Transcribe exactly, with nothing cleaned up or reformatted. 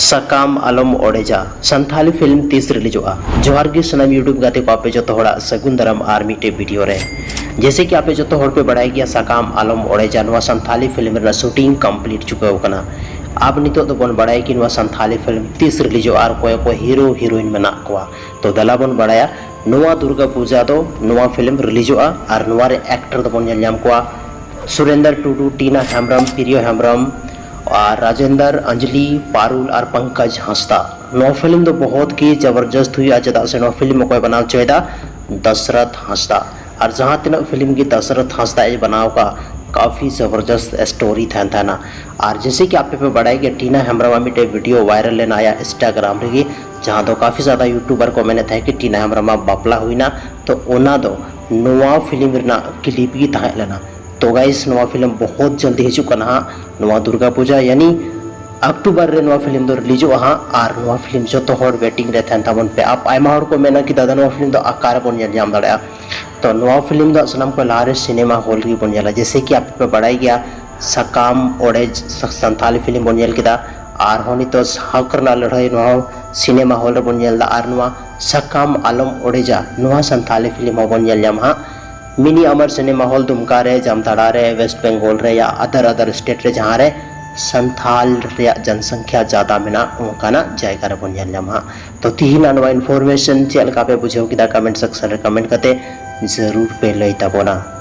ᱥᱟᱠᱟᱢ ᱟᱞᱚᱢ ᱚᱲᱮᱡᱟ ᱥᱟᱱᱛᱷᱟᱞᱤ ᱯᱷᱤᱞᱢ ᱛᱤᱥ ᱨᱤᱞᱤᱡᱚᱜᱼᱟ? ᱡᱚᱦᱟᱨ ᱜᱮ ᱥᱟᱱᱟᱢ YouTube ᱜᱟᱛᱮ ᱠᱚ, ᱟᱯᱮ ᱡᱚᱛᱚ ᱦᱚᱲᱟᱜ ᱥᱟᱹᱜᱩᱱ ᱫᱟᱨᱟᱢ ᱟᱨ ᱢᱤᱫᱴᱮᱡ ᱵᱷᱤᱰᱤᱭᱳ ᱨᱮ᱾ ᱡᱮᱭᱥᱮ ᱠᱤ ᱟᱯᱮ ᱡᱚᱛᱚ ᱦᱚᱲ ᱯᱮ ᱵᱟᱲᱟᱭ ᱜᱮᱭᱟ, ᱥᱟᱠᱟᱢ ᱟᱞᱚᱢ ᱚᱲᱮᱡᱟ ᱱᱚᱣᱟ ᱥᱟᱱᱛᱷᱟᱞᱤ ᱯᱷᱤᱞᱢ ᱨᱮᱱᱟᱜ ᱥᱩᱴᱤᱝ ᱠᱚᱢᱯᱞᱤᱴ ᱪᱩᱠᱟᱹᱣ ᱟᱠᱟᱱᱟ᱾ ᱟᱵ ᱱᱤᱛᱚᱜ ᱫᱚᱵᱚᱱ ᱵᱟᱲᱟᱭᱟ ᱠᱤ ᱱᱚᱣᱟ ᱥᱟᱱᱛᱷᱟᱞᱤ ᱯᱷᱤᱞᱢ ᱛᱤᱥ ᱨᱤᱞᱤᱡᱚᱜᱼᱟ ᱟᱨ ᱚᱠᱚᱭ ᱚᱠᱚᱭ ᱦᱤᱨᱳ ᱦᱤᱨᱳᱭᱤᱱ ᱢᱮᱱᱟᱜ ᱠᱚᱣᱟ᱾ ᱛᱚ ᱫᱮᱞᱟ ᱵᱚᱱ ᱵᱟᱲᱟᱭᱟ ᱱᱚᱣᱟ ᱫᱩᱨᱜᱟ ᱯᱩᱡᱟ ᱫᱚ ᱱᱚᱣᱟ ᱯᱷᱤᱞᱢ ᱨᱤᱞᱤᱡᱚᱜᱼᱟ ᱟᱨ ᱱᱚᱣᱟ ᱨᱮ ᱮᱠᱴᱚᱨ ᱫᱚᱵᱚᱱ ᱧᱮᱞ ᱧᱟᱢ ᱠᱚᱣᱟ ᱥᱩᱨᱮᱱᱫᱟᱨ ᱴᱩᱰᱩ, ᱴᱤᱱᱟ ᱦᱮᱢᱵᱨᱚᱢ, ᱯᱨᱤᱭᱚ ᱦᱮᱢᱵᱨᱚᱢ, ᱟᱨ ᱨᱟᱡᱮᱱᱫᱟᱨ, ᱟᱧᱡᱞᱤ, ᱯᱟᱨᱩᱞ ᱟᱨ ᱯᱚᱝᱠᱚᱡᱽ ᱦᱟᱸᱥᱫᱟ᱾ ᱱᱚᱣᱟ ᱯᱷᱤᱞᱢ ᱫᱚ ᱵᱚᱦᱩᱛ ᱜᱮ ᱡᱚᱵᱚᱨᱡᱚᱥᱛ ᱦᱩᱭᱩᱜᱼᱟ, ᱪᱮᱫᱟᱜ ᱥᱮ ᱱᱚᱣᱟ ᱯᱷᱤᱞᱢ ᱚᱠᱚᱭ ᱵᱮᱱᱟᱣ ᱦᱚᱪᱚᱭᱮᱫᱟ? ᱫᱚᱥᱨᱚᱛᱷ ᱦᱟᱸᱥᱫᱟ᱾ ᱟᱨ ᱡᱟᱦᱟᱸ ᱛᱤᱱᱟᱹᱜ ᱯᱷᱤᱞᱢ ᱜᱮ ᱫᱚᱥᱨᱚᱛᱷ ᱦᱟᱸᱥᱫᱟ ᱮ ᱵᱮᱱᱟᱣ ᱟᱠᱟᱫ, ᱠᱟᱯᱷᱤ ᱡᱚᱵᱚᱨᱡᱚᱥᱛ ᱥᱴᱳᱨᱤ ᱛᱟᱦᱮᱱ ᱛᱟᱦᱮᱱᱟ᱾ ᱟᱨ ᱡᱮᱭᱥᱮ ᱠᱤ ᱟᱯᱮ ᱯᱮ ᱵᱟᱲᱟᱭ ᱜᱮᱭᱟ, ᱴᱤᱱᱟ ᱦᱮᱢᱵᱨᱚᱢᱟᱜ ᱢᱤᱫᱴᱮᱡ ᱵᱷᱤᱰᱤᱭᱳ ᱵᱷᱟᱭᱨᱟᱞ ᱞᱮᱱᱟ ᱟᱭᱟᱜ ᱤᱱᱥᱴᱟᱜᱨᱟᱢ ᱨᱮᱜᱮ, ᱡᱟᱦᱟᱸ ᱫᱚ ᱠᱟᱯᱷᱤ ᱡᱟᱫᱟ ᱭᱩᱴᱩᱵᱟᱨ ᱠᱚ ᱢᱮᱱᱮᱫ ᱛᱟᱦᱮᱸᱫ ᱠᱤ ᱴᱤᱱᱟ ᱦᱮᱢᱵᱨᱚᱢᱟᱜ ᱵᱟᱯᱞᱟ ᱦᱩᱭᱱᱟ᱾ ᱛᱚ ᱚᱱᱟ ᱫᱚ ᱱᱚᱣᱟ ᱯᱷᱤᱞᱢ ᱨᱮᱱᱟᱜ ᱠᱞᱤᱯ ᱜᱮ ᱛᱟᱦᱮᱸ ᱞᱮᱱᱟ᱾ ᱛᱚ ᱜᱟᱭᱤᱥ, ᱱᱚᱣᱟ ᱯᱷᱤᱞᱢ ᱵᱚᱦᱩᱛ ᱡᱚᱞᱫᱤ ᱦᱤᱡᱩᱜ ᱠᱟᱱᱟ ᱦᱟᱸᱜ, ᱱᱚᱣᱟ ᱫᱩᱨᱜᱟ ᱯᱩᱡᱟ ᱭᱟᱱᱤ ᱚᱠᱴᱳᱵᱚᱨ ᱨᱮ ᱱᱚᱣᱟ ᱯᱷᱤᱞᱢ ᱫᱚ ᱨᱤᱞᱤᱡᱚᱜᱼᱟ ᱦᱟᱸᱜ᱾ ᱟᱨ ᱱᱚᱣᱟ ᱯᱷᱤᱞᱢ ᱡᱚᱛᱚ ᱦᱚᱲ ᱣᱮᱴᱤᱝ ᱨᱮ ᱛᱟᱦᱮᱱ ᱛᱟᱵᱚᱱ ᱯᱮ᱾ ᱟᱯ ᱟᱭᱢᱟ ᱦᱚᱲ ᱠᱚ ᱢᱮᱱᱟ ᱠᱤ ᱫᱟᱫᱟ, ᱱᱚᱣᱟ ᱯᱷᱤᱞᱢ ᱫᱚ ᱚᱠᱟ ᱨᱮᱵᱚᱱ ᱧᱮᱞ ᱧᱟᱢ ᱫᱟᱲᱮᱭᱟᱜᱼᱟ? ᱛᱚ ᱱᱚᱣᱟ ᱯᱷᱤᱞᱢ ᱫᱚ ᱥᱟᱱᱟᱢ ᱠᱷᱚᱱ ᱞᱟᱦᱟ ᱨᱮ ᱥᱤᱱᱮᱢᱟ ᱦᱚᱞ ᱨᱮᱜᱮ ᱵᱚᱱ ᱧᱮᱞᱟ᱾ ᱡᱮᱭᱥᱮ ᱠᱤ ᱟᱯᱮ ᱯᱮ ᱵᱟᱲᱟᱭ ᱜᱮᱭᱟ, ᱥᱟᱠᱟᱢ ᱚᱲᱮᱡ ᱥᱟ-, ᱥᱟᱱᱛᱷᱟᱞᱤ ᱯᱷᱤᱞᱢ ᱵᱚᱱ ᱧᱮᱞ ᱠᱮᱫᱟ᱾ ᱟᱨᱦᱚᱸ ᱱᱤᱛᱚᱜ ᱦᱚᱠ ᱨᱮᱱᱟᱜ ᱞᱟᱹᱲᱦᱟᱹᱭ ᱱᱚᱣᱟ ᱦᱚᱸ ᱥᱤᱱᱮᱢᱟ ᱦᱚᱞ ᱨᱮᱵᱚᱱ ᱧᱮᱞ ᱮᱫᱟ᱾ ᱟᱨ ᱱᱚᱣᱟ ᱥᱟᱠᱟᱢ ᱟᱞᱚᱢ ᱚᱲᱮᱡᱟ ᱱᱚᱣᱟ ᱥᱟᱱᱛᱷᱟᱞᱤ ᱯᱷᱤᱞᱢ ᱦᱚᱸᱵᱚᱱ ᱧᱮᱞ ᱧᱟᱢᱟ ᱦᱟᱸᱜ᱾ ᱢᱤᱱᱤ ᱟᱢᱟᱨ ᱥᱤᱱᱮᱢᱟ ᱦᱚᱞ ᱫᱩᱢᱠᱟ ᱨᱮ, ᱡᱟᱢᱛᱟᱲᱟ ᱨᱮ, ᱣᱮᱥᱴ ᱵᱮᱝᱜᱚᱞ ᱨᱮ ᱭᱟ ᱟᱫᱟᱨ ᱟᱫᱟᱨ ᱥᱴᱮᱴ ᱨᱮ, ᱡᱟᱦᱟᱸ ᱨᱮ ᱥᱟᱱᱛᱷᱟᱞ ᱨᱮᱭᱟᱜ ᱡᱚᱱᱥᱚᱝᱠᱷᱭᱟ ᱡᱟᱫᱟ ᱢᱮᱱᱟᱜ, ᱚᱱᱠᱟᱱᱟᱜ ᱡᱟᱭᱜᱟ ᱨᱮᱵᱚᱱ ᱧᱮᱞ ᱧᱟᱢᱟ ᱦᱟᱸᱜ᱾ ᱛᱚ ᱛᱤᱦᱤᱧᱟᱜ ᱱᱚᱣᱟ ᱤᱱᱯᱷᱚᱨᱢᱮᱥᱚᱱ ᱪᱮᱫ ᱞᱮᱠᱟ ᱯᱮ ᱵᱩᱡᱷᱟᱹᱣ ᱠᱮᱫᱟ? ᱠᱚᱢᱮᱱᱴ ᱥᱮᱠᱥᱚᱱ ᱨᱮ ᱠᱚᱢᱮᱱᱴ ᱠᱟᱛᱮ ᱡᱟᱹᱨᱩᱲ ᱯᱮ ᱞᱟᱹᱭ ᱛᱟᱵᱚᱱᱟ᱾